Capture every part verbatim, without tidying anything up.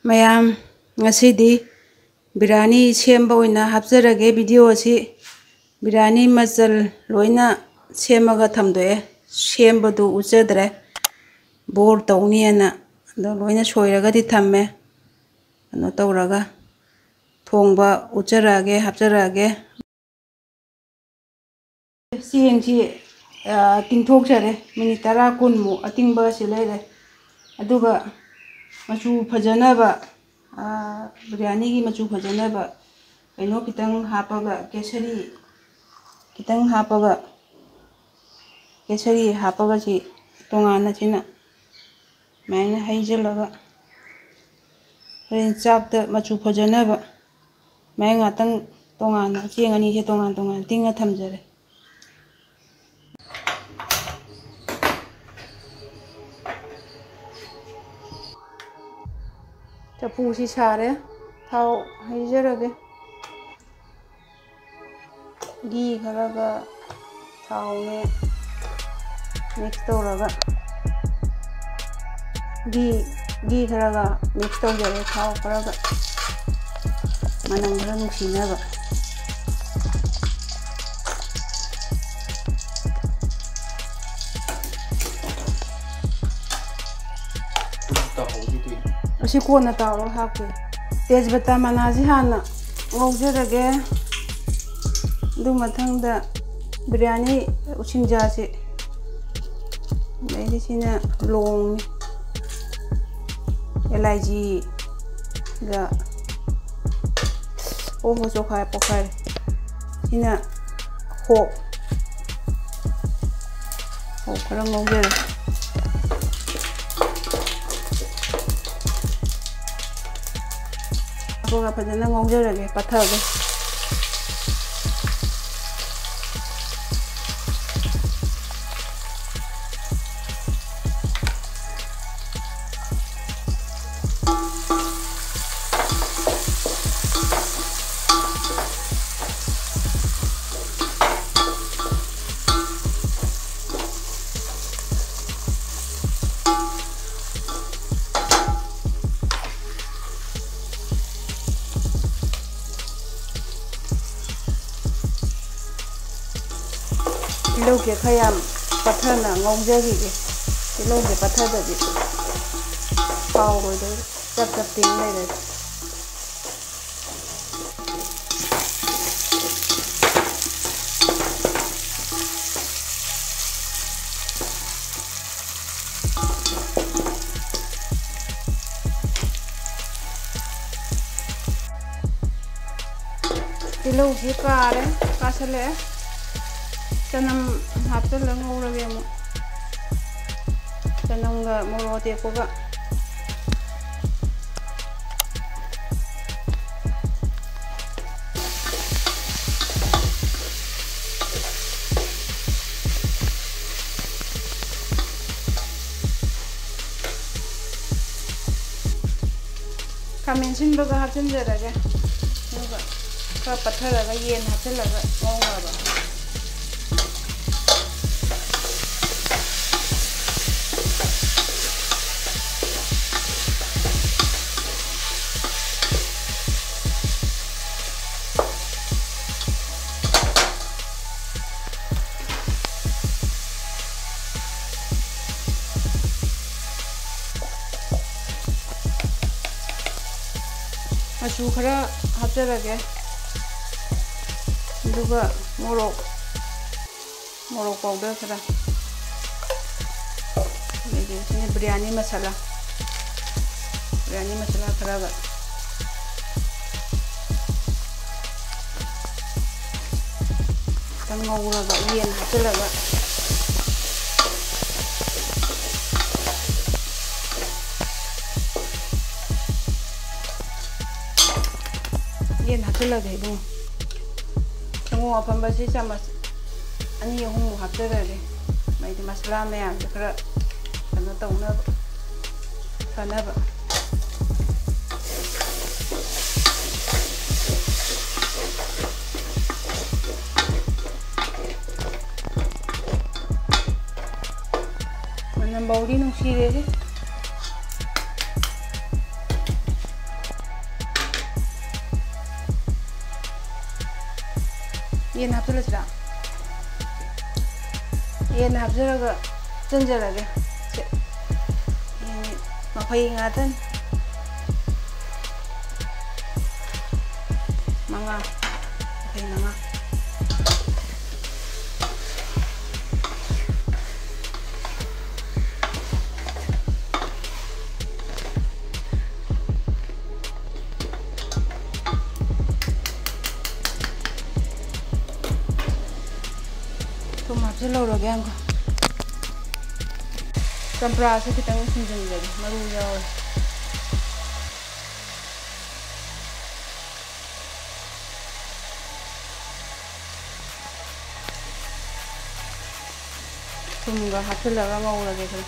ꯃꯌꯥꯝ, ꯉꯁꯤꯗꯤ ꯕꯤꯔꯌꯥꯅꯤ ꯁꯦꯝꯕ ꯑꯣꯏꯅ ꯍꯥꯞꯆꯔꯒꯦ video ꯑꯁꯤ꯫ ꯕꯤꯔꯌꯥꯅꯤ ꯃꯆꯜ ꯂꯣꯏꯅ ꯁꯦꯝꯃꯒ ꯊꯝꯗꯣꯛꯑꯦ꯫ ꯁꯦꯝꯕꯗꯨ ꯎꯠꯆꯗ꯭ꯔꯦ, bore ꯇꯧꯅꯤꯅ꯫ ꯑꯗꯣ ꯂꯣꯏꯅ ꯁꯣꯏꯔꯒꯗꯤ ꯊꯝꯃꯦ꯫ ꯀꯩꯅꯣ ꯇꯧꯔꯒ ꯊꯣꯡꯕ ꯎꯠꯆꯔꯛꯑꯒꯦ, ꯍꯥꯞꯆꯔꯛꯑꯒꯦ꯫ ꯆꯦꯡꯁꯤ, ꯑ, ꯇꯤꯡꯊꯣꯛꯆꯔꯦ꯫ Minute ꯇꯔꯥ ꯀꯨꯟꯃꯨꯛ ꯑꯇꯤꯡꯕ ꯑꯁꯤ ꯂꯩꯔꯦ꯫ ꯑꯗꯨꯒ ꯃꯆꯨ ꯐꯖꯅꯕ, ꯑ, ꯕꯤꯔꯌꯥꯅꯤꯒꯤ ꯃꯆꯨ ꯐꯖꯅꯕ ꯀꯩꯅꯣ ꯈꯤꯇꯪ ꯍꯥꯞꯄꯒ, ꯀꯦꯁꯔꯤ ꯈꯤꯇꯪ ꯍꯥꯞꯄꯒ, ꯀꯦꯁꯔꯤ ꯍꯥꯞꯄꯒ ꯁꯤ ꯇꯣꯉꯥꯟꯅ ꯁꯤꯅ ꯁꯨꯃꯥꯏꯅ ꯍꯩꯖꯤꯜꯂꯒ ꯍꯣꯔꯦꯟ ꯆꯥꯛꯇ ꯃꯆꯨ ꯐꯖꯅꯕ ꯁꯨꯃꯥꯏꯅ ꯉꯥꯛꯇꯪ ꯇꯣꯉꯥꯟꯅ ꯆꯦꯡ ꯑꯅꯤꯁꯦ ꯇꯣꯉꯥꯟ ꯇꯣꯉꯥꯟ ꯇꯤꯡꯉ ꯊꯝꯖꯔꯦ꯫ ꯆꯐꯨꯁꯤ ꯁꯥꯔꯦ, ꯊꯥꯎ ꯍꯩꯖꯔꯒꯦ꯫ ꯘꯤ ꯈꯔꯒ ꯊꯥꯎꯅꯦ mix ꯇꯧꯔꯒ, ꯘꯤ, ꯘꯤ ꯈꯔꯒ mix ꯇꯧꯖꯔꯦ, ꯊꯥꯎ ꯈꯔꯒ ꯃꯅꯝ ꯈꯔ ꯅꯨꯡꯁꯤꯅꯕ꯫ ꯑꯁꯤ ꯀꯣꯟꯅ ꯇꯥꯎꯔꯒ ꯍꯥꯞꯀꯦ꯫ ꯇꯦꯖꯄꯇꯥ ꯃꯅꯥꯁꯤ ꯍꯥꯟꯅ ꯉꯧꯖꯔꯒꯦ꯫ ꯑꯗꯨ ꯃꯊꯪꯗ ꯕꯤꯔꯌꯥꯅꯤ ꯎꯁꯤꯡꯖꯥꯁꯤ, ꯑꯗꯩꯗꯤ ꯁꯤꯅ ꯂꯣꯡꯅꯤ, ꯑꯦꯂꯥꯏꯆꯤꯒ, ꯑꯣ ꯍꯣ, ꯆꯣꯈꯥꯏ ꯄꯣꯈꯥꯏꯔꯦ꯫ ꯁꯤꯅ ꯍꯣꯞ, ꯍꯣꯞ ꯈꯔ ꯉꯧꯖꯔꯦ꯫ ꯑꯗꯨꯒ ꯐꯖꯅ ꯉꯧꯖꯔꯒꯦ, ꯄꯠꯊꯒꯦ꯫ ꯈꯔ ꯌꯥꯝ ꯄꯠꯊꯅ ꯉꯧꯖꯈꯤꯒꯦ꯫ ꯇꯤꯜꯍꯧꯁꯦ ꯄꯠꯊꯗꯗꯤ ꯍꯥꯎꯔꯣꯏꯗꯣꯏ, ꯆꯞ ꯆꯞ ꯇꯤꯡ ꯂꯩꯔꯗꯤ꯫ ꯇꯤꯜꯍꯧꯁꯤ ꯀꯥꯔꯦ, ꯀꯥꯁꯜꯂꯛꯑꯦ꯫ ꯆꯅꯝ ꯍꯥꯞꯆꯤꯜꯂ ꯉꯧꯔꯒꯦ ꯑꯃꯨꯛ꯫ ꯆꯅꯝꯒ ꯃꯣꯔꯣꯛ ꯑꯇꯦꯛꯄꯒ꯫ ꯈꯥꯃꯦꯟ ꯁꯤꯟꯕꯒ ꯍꯥꯞꯆꯤꯟꯖꯔꯒꯦ꯫ ꯑꯗꯨꯒ ꯈꯔ ꯄꯠꯊꯔꯒ ꯌꯦꯟ ꯍꯥꯞꯆꯤꯜꯂꯒ ꯉꯧꯅꯕ꯫ ꯃꯆꯨ ꯈꯔ ꯍꯥꯞꯆꯔꯒꯦ꯫ ꯑꯗꯨꯒ ꯃꯣꯔꯣꯛ, ꯃꯣꯔꯣꯛ powder ꯈꯔ, ꯑꯗꯒꯤ ꯁꯤꯅ ꯕꯤꯔꯌꯥꯅꯤ ꯃꯁꯥꯂꯥ, ꯕꯤꯔꯌꯥꯅꯤ ꯃꯁꯥꯂꯥ ꯈꯔꯒ ꯈꯤꯇꯪ ꯉꯧꯔꯒ ꯌꯦꯟ ꯍꯥꯞꯆꯤꯜꯂꯒ ꯌꯦꯟ ꯍꯥꯞꯆꯤꯜꯂꯒꯦ ꯏꯕꯨꯡꯉꯣ꯫ ꯁꯪꯒꯣꯝ ꯑꯐꯝꯕꯁꯤ ꯆꯥꯃꯁ ꯑꯅꯤ ꯑꯍꯨꯝꯃꯨꯛ ꯍꯥꯞꯆꯔꯒꯦ꯫ ꯃꯩꯗꯤ ꯃꯁꯥꯂꯥ ꯃꯌꯥꯝꯁꯦ ꯈꯔ ꯀꯩꯅꯣ ꯇꯧꯅꯕ, ꯐꯅꯕ꯫ ꯃꯅꯝ ꯐꯥꯎꯗꯤ ꯅꯨꯡꯁꯤꯔꯦꯍꯦ꯫ ꯌꯦꯟ ꯍꯥꯞꯆꯤꯜꯂꯁꯤꯔꯥ? ꯌꯦꯟ ꯍꯥꯞꯆꯔꯒ ꯆꯟꯖꯔꯒꯦ꯫ ꯁꯦ, ꯌꯦꯟ ꯃꯐꯩ ꯉꯥꯛꯇꯅꯤ꯫ ꯃꯉꯥ, ꯃꯐꯩ ꯃꯉꯥ꯫ ꯊꯨꯝ ꯍꯥꯞꯆꯤꯜꯍꯧꯔꯒꯦ ꯑꯃꯨꯛꯀ꯫ ꯆꯝꯄ꯭ꯔꯥꯁꯨ ꯈꯤꯇꯪ ꯁꯨꯝꯖꯤꯟꯖꯒꯦ, ꯃꯔꯨ ꯌꯥꯎꯔꯦ꯫ ꯊꯨꯝꯒ ꯍꯥꯞꯆꯤꯜꯂꯒ ꯉꯧꯔꯒꯦ ꯑꯗꯨꯝ꯫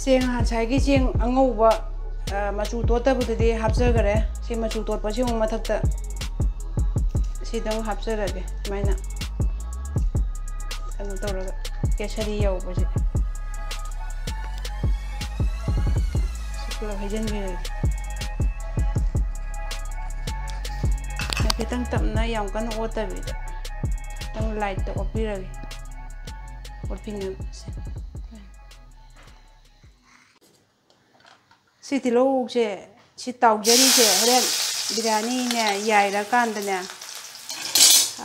ꯆꯦꯡ, ꯉꯁꯥꯏꯒꯤ ꯆꯦꯡ ꯑꯉꯧꯕ, ꯑ, ꯃꯆꯨ ꯇꯣꯠꯇꯕꯗꯨꯗꯤ ꯍꯥꯞꯆꯈꯔꯦ꯫ ꯁꯤ ꯃꯆꯨ ꯇꯣꯠꯄꯁꯤ ꯑꯃꯨꯛ ꯃꯊꯛꯇ ꯁꯤꯗ ꯑꯃꯨꯛ ꯍꯥꯞꯆꯔꯒꯦ꯫ ꯁꯨꯃꯥꯏꯅ ꯀꯩꯅꯣ ꯇꯧꯔꯒ ꯀꯦꯁꯔꯤ ꯌꯥꯎꯕꯁꯦ ꯁꯤ ꯄꯨꯂꯞ ꯍꯩꯖꯤꯟꯕꯤꯔꯒꯦ꯫ ꯈꯤꯇꯪ ꯇꯞꯅ, ꯌꯥꯝ ꯀꯟꯅ ꯑꯣꯠꯇꯕꯤꯗ, ꯈꯤꯇꯪ ꯂꯥꯏꯠꯇ ꯑꯣꯠꯄꯤꯔꯒꯦ꯫ ꯑꯣꯠꯄꯤꯅꯕꯁꯦ꯫ ꯁꯤ ꯇꯤꯜꯍꯧꯁꯦ, ꯁꯤ ꯇꯥꯎꯖꯔꯤꯁꯦ ꯍꯣꯔꯦꯟ ꯕꯤꯔꯌꯥꯅꯤꯅꯦ ꯌꯥꯏꯔꯀꯥꯟꯗꯅꯦ,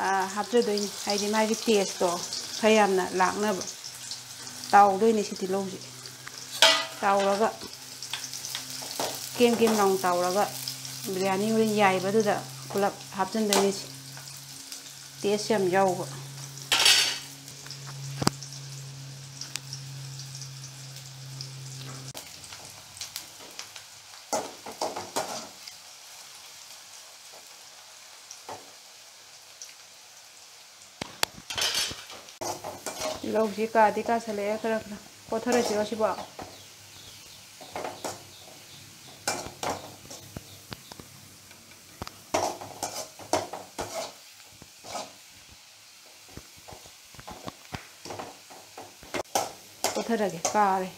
ꯑꯥ, ꯍꯥꯞꯆꯗꯣꯏꯅꯤ꯫ ꯍꯥꯏꯗꯤ ꯃꯥꯒꯤ ꯇꯦꯁꯇꯣ ꯈꯔ ꯌꯥꯝꯅ ꯂꯥꯛꯅꯕ ꯇꯥꯎꯗꯣꯏꯅꯤ ꯁꯤ ꯇꯤꯜꯍꯧꯁꯦ꯫ ꯇꯥꯎꯔꯒ ꯀꯦꯝ ꯀꯦꯝ ꯂꯥꯎꯅ ꯇꯥꯎꯔꯒ ꯕꯤꯔꯌꯥꯅꯤ ꯍꯣꯔꯦꯟ ꯌꯥꯏꯕꯗꯨꯗ ꯄꯨꯂꯞ ꯍꯥꯞꯆꯤꯟꯗꯣꯏꯅꯤ꯫ ꯇꯦꯁ ꯌꯥꯝ ꯌꯥꯎꯕ꯫ ꯇꯤꯜꯍꯧꯁꯤ ꯀꯥꯗꯤ ꯀꯥꯁꯜꯂꯛꯑꯦ, ꯈꯔ ꯈꯔ ꯀꯣꯠꯊꯔꯁꯤꯔꯣ ꯁꯤꯕꯣ? ꯀꯣꯠꯊꯔꯒꯦ, ꯀꯥꯔꯦ꯫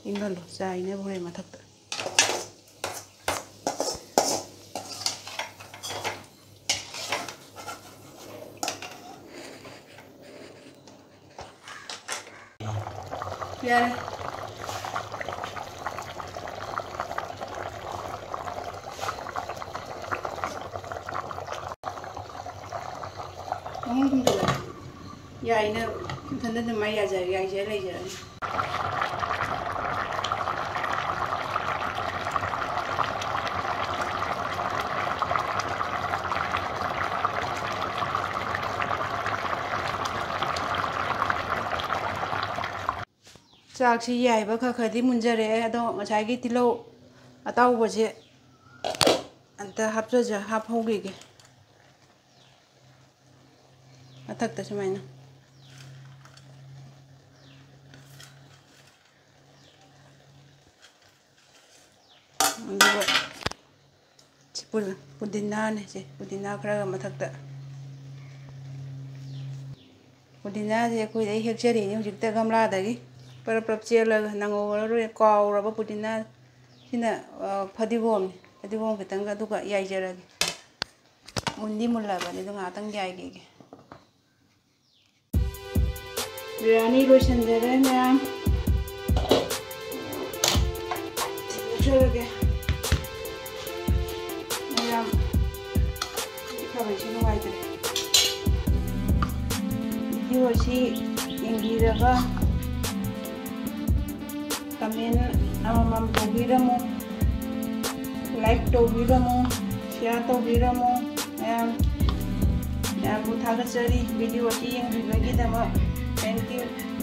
ꯏꯪꯍꯜꯂꯣ, ꯆꯥꯏꯅꯕ ꯍꯣꯔꯦꯟ ꯃꯊꯛꯇ꯫ ꯌꯥꯔꯦ꯫ ꯃꯍꯨꯝ ꯀꯨꯝꯊꯣꯛꯑꯦ꯫ ꯌꯥꯏꯅ ꯃꯊꯟꯇ ꯑꯗꯨꯃꯥꯏ ꯌꯥꯏꯖ-, ꯌꯥꯏꯖ ꯂꯩꯖꯔꯅꯤ꯫ ꯆꯥꯛꯁꯤ ꯌꯥꯏꯕ ꯈꯔ ꯈꯔꯗꯤ ꯃꯨꯟꯖꯔꯛꯑꯦ, ꯑꯗꯣ ꯉꯁꯥꯏꯒꯤ ꯇꯤꯜꯍꯧ ꯑꯇꯥꯎꯕꯁꯦ ꯑꯝꯇ ꯍꯥꯞꯆꯖ-, ꯍꯥꯞꯍꯧꯈꯤꯒꯦ꯫ ꯃꯊꯛꯇ ꯁꯨꯃꯥꯏꯅ꯫ ꯑꯗꯨꯒ ꯁꯤ ꯄꯨ-, ꯄꯨꯗꯤꯅꯥꯅꯦ ꯁꯦ, ꯄꯨꯗꯤꯅꯥ ꯈꯔꯒ ꯃꯊꯛꯇ꯫ ꯄꯨꯗꯤꯅꯥꯁꯦ ꯑꯩꯈꯣꯏꯗ ꯑꯩ ꯍꯦꯛꯆꯔꯤꯅꯦ ꯍꯧꯖꯤꯛꯇ ꯒꯝꯂꯥꯗꯒꯤ꯫ ꯄꯔꯞ ꯄꯔꯞ ꯆꯦꯜꯂꯒ ꯅꯪꯍꯧꯔꯔꯣꯏ, ꯀꯥꯎꯔꯕ ꯄꯨꯗꯤꯅꯥ꯫ ꯁꯤꯅ, ꯑ, ꯐꯗꯤꯒꯣꯝꯅꯤ꯫ ꯐꯗꯤꯒꯣꯝ ꯈꯤꯇꯪꯒ ꯑꯗꯨꯒ ꯌꯥꯏꯖꯔꯒꯦ꯫ ꯃꯨꯟꯗꯤ ꯃꯨꯜꯂꯕꯅꯤ, ꯑꯗꯨ ꯉꯥꯏꯍꯥꯛꯇꯪ ꯌꯥꯏꯈꯤꯒꯦ꯫ ꯕꯤꯔꯌꯥꯅꯤ ꯂꯣꯏꯁꯤꯟꯖꯔꯦ ꯃꯌꯥꯝ꯫ ꯂꯧꯊꯔꯒꯦ꯫ ꯃꯌꯥꯝ ꯈꯥꯕꯩꯁꯤ ꯅꯨꯡꯉꯥꯏꯇ꯭ꯔꯦ꯫ ꯚꯤꯗꯤꯑꯣꯁꯤ ꯌꯦꯡꯕꯤꯔꯒ comment ꯑꯃꯃꯝ ꯇꯧꯕꯤꯔꯝꯃꯨ, like ꯇꯧꯕꯤꯔꯝꯃꯨ, share ꯇꯧꯕꯤꯔꯝꯃꯨ꯫ ꯃꯌꯥꯝ, ꯃꯌꯥꯝꯕꯨ ꯊꯥꯒꯠꯆꯔꯤ ꯚꯤꯗꯤꯑꯣ ꯑꯁꯤ ꯌꯦꯡꯕꯤꯕꯒꯤꯗꯃꯛ꯫ Thank you꯫